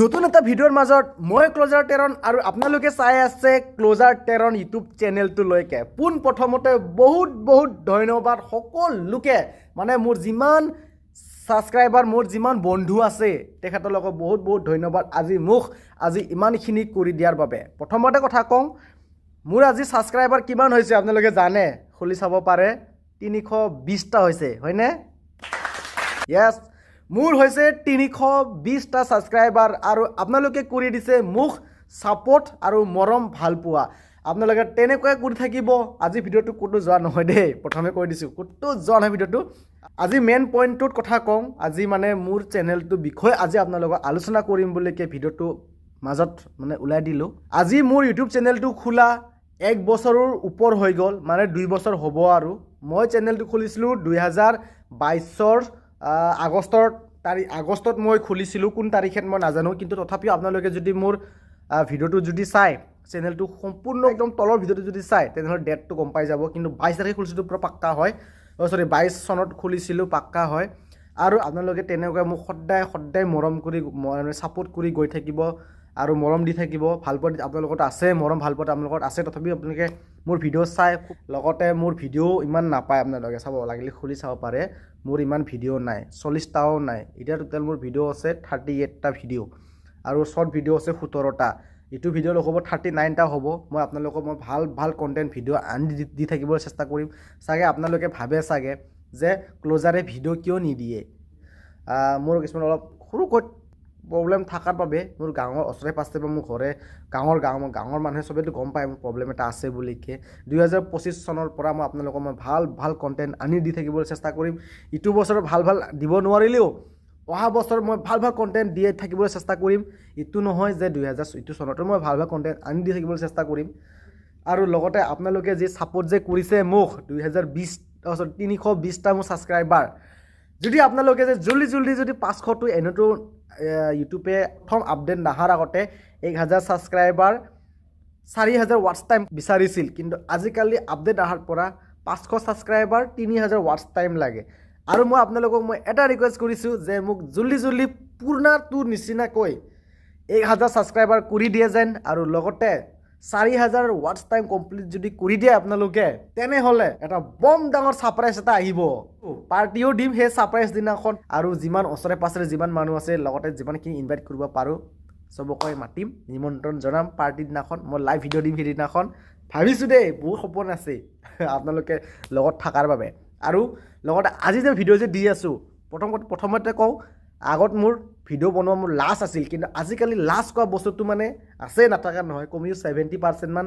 নতুন এটা ভিডিঅ'ৰ মাজত মই ক্লজাৰ টেৰন আৰু আপোনালোকে চাই আছে ক্লজাৰ টেৰন ইউটিউব চেনেলটোলৈকে। পোনপ্ৰথমতে বহুত বহুত ধন্যবাদ সকলোকে, মানে মোৰ যিমান ছাবস্ক্ৰাইবাৰ, মোৰ যিমান বন্ধু আছে, তেখেতলোকক বহুত বহুত ধন্যবাদ আজি মোক আজি ইমানখিনি কৰি দিয়াৰ বাবে। প্ৰথমতে কথা কওঁ, মোৰ আজি ছাবস্ক্ৰাইবাৰ কিমান হৈছে আপোনালোকে জানে, খুলি চাব পাৰে, 320টা হৈছে, হয়নে? য়েছ, মোৰ হৈছে 320টা ছাবস্ক্ৰাইবাৰ আৰু আপোনালোকে কৰি দিছে মোক ছাপৰ্ট আৰু মৰম ভালপোৱা। আপোনালোকে তেনেকুৱাই কৰি থাকিব। আজি ভিডিঅ'টো ক'তো যোৱা নহয় দেই, প্ৰথমে কৈ দিছোঁ, ক'তো যোৱা নহয় ভিডিঅ'টো। আজি মেইন পইণ্টটোত কথা কওঁ। আজি মানে মোৰ চেনেলটোৰ বিষয়ে আজি আপোনালোকক আলোচনা কৰিম বুলিকে ভিডিঅ'টো মাজত মানে ওলাই দিলোঁ। আজি মোৰ ইউটিউব চেনেলটো খোলা এক বছৰৰ ওপৰ হৈ গ'ল, মানে 2 বছৰ হ'ব। আৰু মই চেনেলটো খুলিছিলোঁ 2022ৰ আগষ্টৰ তাৰিখ, আগষ্টত মই খুলিছিলোঁ। কোন তাৰিখত মই নাজানো, কিন্তু তথাপিও আপোনালোকে যদি মোৰ ভিডিঅ'টো যদি চায়, চেনেলটো সম্পূৰ্ণ একদম তলৰ ভিডিঅ'টো যদি চায়, তেনেহ'লে ডেটটো গম পাই যাব। কিন্তু 22 তাৰিখে খুলিছিলোঁ, পূৰা পাক্কা হয়। অ' চৰি, 22 চনত খুলিছিলোঁ, পাক্কা হয়। আৰু আপোনালোকে তেনেকৈ মোক সদায় সদায় মৰম কৰি, ছাপোৰ্ট কৰি গৈ থাকিব আৰু মৰম দি থাকিব। ভালপোৱা আপোনালোকৰ আছে, মৰম ভালপোৱা আপোনালোকৰ আছে। তথাপিও আপোনালোকে মোৰ ভিডিঅ' চাই, লগতে মোৰ ভিডিঅ' ইমান নাপায়। আপোনালোকে চাব লাগিলে খুলি চাব পাৰে, মোৰ ইমান ভিডিঅ' নাই, 40টাও নাই। এতিয়া টোটেল মোৰ ভিডিঅ' আছে 38টা ভিডিঅ' আৰু শ্বৰ্ট ভিডিঅ' আছে 17টা। ইটো ভিডিঅ' হ'ব 39টা হ'ব। মই আপোনালোকক মই ভাল ভাল কণ্টেণ্ট ভিডিঅ' আনি দি থাকিবলৈ চেষ্টা কৰিম। চাগে আপোনালোকে ভাবে চাগে যে ক্ল'জাৰে ভিডিঅ' কিয় নিদিয়ে। মোৰ কিছুমান অলপ সৰুকৈ প্ৰব্লেম থকাৰ বাবে, মোৰ গাঁৱৰ ওচৰে পাঁজৰে বা মোৰ ঘৰে গাঁৱৰ গাঁৱৰ মানুহে চবেইতো গম পায় মোৰ প্ৰব্লেম এটা আছে বুলিকে। 2025 চনৰ পৰা মই আপোনালোকক মই ভাল ভাল কণ্টেণ্ট আনি দি থাকিবলৈ চেষ্টা কৰিম। ইটো বছৰ ভাল ভাল দিব নোৱাৰিলেও অহা বছৰ মই ভাল ভাল কণ্টেণ্ট দি থাকিবলৈ চেষ্টা কৰিম। ইটো নহয় যে 2000 ইটো চনতো মই ভাল ভাল কণ্টেণ্ট আনি দি থাকিবলৈ চেষ্টা কৰিম। আৰু লগতে আপোনালোকে যি ছাপোৰ্ট যে কৰিছে মোক, 2020, 320টা মোৰ ছাবস্ক্ৰাইবাৰ, যদি আপোনালোকে যে জল্দি জল্দি যদি 500টো, এনেতো ইউটিউবে প্ৰথম আপডেট নাহাৰ আগতে 1000 ছাবস্ক্ৰাইবাৰ, 4000 ৱাটচ টাইম বিচাৰিছিল, কিন্তু আজিকালি আপডেট অহাৰ পৰা 500 ছাবস্ক্ৰাইবাৰ, 3000 ৱাটচ টাইম লাগে। আৰু মই আপোনালোকক মই এটা ৰিকুৱেষ্ট কৰিছোঁ যে মোক জল্দি জল্দি পুৰণাটোৰ নিচিনাকৈ 1000 ছাবস্ক্ৰাইবাৰ কৰি দিয়ে যেন আৰু লগতে 4000 ৱাটচ টাইম কমপ্লিট যদি কৰি দিয়ে আপোনালোকে, তেনেহ'লে এটা বম ডাঙৰ ছাৰপ্ৰাইজ এটা আহিব। পাৰ্টিও দিম সেই ছাৰপ্ৰাইজ দিনাখন আৰু যিমান ওচৰে পাঁজৰে যিমান মানুহ আছে, লগতে যিমানখিনি ইনভাইট কৰিব পাৰোঁ, চবকে মাতিম, নিমন্ত্ৰণ জনাম পাৰ্টিৰ দিনাখন। মই লাইভ ভিডিঅ' দিম সেইদিনাখন। ভাবিছোঁ দেই, বহুত সপোন আছে আপোনালোকে লগত থকাৰ বাবে। আৰু লগতে আজি যে ভিডিঅ' যে দি আছোঁ, প্ৰথমতে কওঁ, আগত মোৰ ভিডিঅ' বনোৱা মোৰ লাজ আছিল, কিন্তু আজিকালি লাজ কোৱা বস্তুটো মানে আছে, নাথাকা নহয়। কমেও 70%মান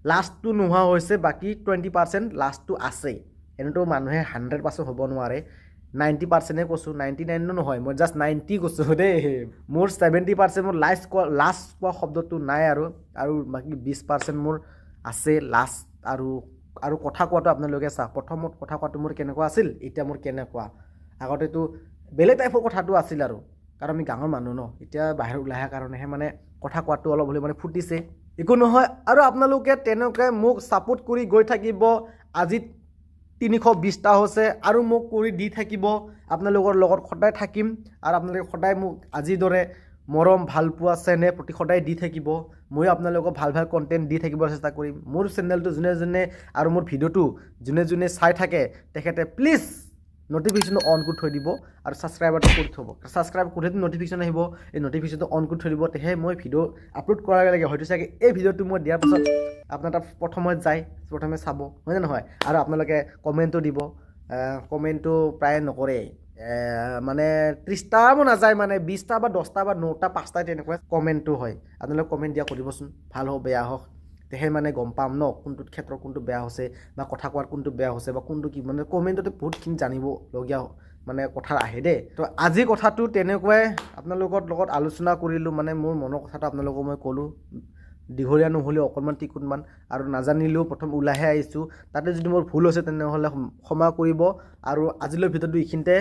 লাজটো নোহোৱা হৈছে, বাকী 20% লাজটো আছে। এনেতো মানুহে 100% হ'ব নোৱাৰে। 90%ে কৈছোঁ, 99ো নহয়, মই জাষ্ট 90 কৈছোঁ দেই। মোৰ 70% মোৰ লাজ কোৱা শব্দটো নাই আৰু আৰু বাকী 20% মোৰ আছে লাজ। আৰু আৰু কথা কোৱাটো আপোনালোকে চাওক, প্ৰথমত কথা কোৱাটো মোৰ কেনেকুৱা আছিল, এতিয়া মোৰ কেনেকুৱা। আগতেতো বেলেগ টাইপৰ কথাটো আছিল আৰু কাৰণ আমি গাঁৱৰ মানুহ ন। এতিয়া বাহিৰত ওলাই অহাৰ কাৰণেহে মানে কথা কোৱাটো অলপ হ'লেও মানে ফুটিছে, একো নহয়। আৰু আপোনালোকে তেনেকৈ মোক ছাপোৰ্ট কৰি গৈ থাকিব। আজি 320টা হৈছে আৰু মোক কৰি দি থাকিব। আপোনালোকৰ লগত সদায় থাকিম আৰু আপোনালোকে সদায় মোক আজিৰ দৰে মৰম ভালপোৱা চেনেহ প্ৰতি সদায় দি থাকিব। ময়ো আপোনালোকক ভাল ভাল কণ্টেণ্ট দি থাকিবৰ চেষ্টা কৰিম। মোৰ চেনেলটো যোনে যোনে আৰু মোৰ ভিডিঅ'টো যোনে যোনে চাই থাকে, তেখেতে প্লিজ নটিফিকেশ্যনটো অন কৰি থৈ দিব আৰু ছাবস্ক্ৰাইবাৰটো কৰি থ'ব। ছাবস্ক্ৰাইব কৰিলে নটিফিকেশ্যন আহিব, এই নটিফিকেশ্যনটো অন কৰি থৈ দিব। তেহে মই ভিডিঅ' আপলোড কৰাৰ লগে লগে, হয়তো চাগে এই ভিডিঅ'টো মই দিয়াৰ পাছত আপোনাৰ তাত প্ৰথমত যায়, প্ৰথমে চাব, হয়নে নহয়? আৰু আপোনালোকে কমেণ্টো দিব। কমেণ্টটো প্ৰায় নকৰেই, মানে 30টাও নাযায়, মানে 20টা বা 10টা বা 9টা, 5টা তেনেকুৱা কমেণ্টটো হয়। আপোনালোকে কমেণ্ট দিয়া কৰিবচোন, ভাল হওক বেয়া হওক, তেহে মানে গম পাম ন, কোনটোত ক্ষেত্ৰত কোনটো বেয়া হৈছে বা কথা কোৱাত কোনটো বেয়া হৈছে বা কোনটো কি, মানে কমেণ্টতে বহুতখিনি জানিবলগীয়া মানে কথা আহে দেই। তো আজি কথাটো তেনেকুৱাই আপোনালোকৰ লগত আলোচনা কৰিলোঁ, মানে মোৰ মনৰ কথাটো আপোনালোকক মই ক'লোঁ। দীঘলীয়া নহ'লেও অকণমান টিকুটমান আৰু নাজানিলেও প্ৰথম ওলাইহে আহিছোঁ। তাতে যদি মোৰ ভুল হৈছে, তেনেহ'লে ক্ষমা কৰিব। আৰু আজিলৈ ভিডিঅ'টো এইখিনিতে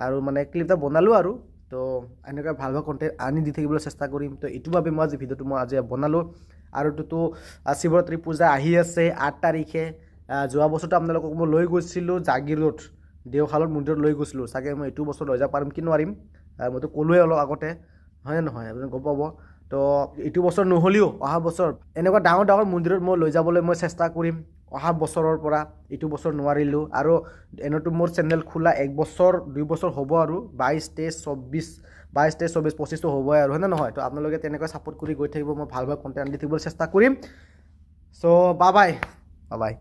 আৰু মানে ক্লিপ এটা বনালোঁ আৰু তো এনেকুৱা ভাল ভাল কণ্টেণ্ট আনি দি থাকিবলৈ চেষ্টা কৰিম। তো এইটো বাবে মই আজি ভিডিঅ'টো মই আজি বনালোঁ। আৰু তোতো শিৱৰাত্ৰি পূজা আহি আছে 8 তাৰিখে। যোৱা বছৰটো আপোনালোকক মই লৈ গৈছিলোঁ জাগিৰোড দেওশালত মন্দিৰত লৈ গৈছিলোঁ। চাগে মই এইটো বছৰ লৈ যাব পাৰিম কি নোৱাৰিম, মইতো ক'লোৱে অলপ আগতে। হয়নে নহয় আপুনি গম পাব। তো এইটো বছৰ নহ'লেও অহা বছৰ এনেকুৱা ডাঙৰ ডাঙৰ মন্দিৰত মই লৈ যাবলৈ মই চেষ্টা কৰিম অহা বছৰৰ পৰা। এইটো বছৰ নোৱাৰিলোঁ। আৰু এনেতো মোৰ চেনেল খোলা এক বছৰ 2 বছৰ হ'ব আৰু 22, 23, 24, 22, 23, 24, 25টো হ'বই আৰু, হয়নে নহয়? তো আপোনালোকে তেনেকৈ ছাপোৰ্ট কৰি গৈ থাকিব, মই ভাল ভাল কণ্টেণ্ট দি থাকিবলৈ চেষ্টা কৰিম। চ' বা বাই, বাই।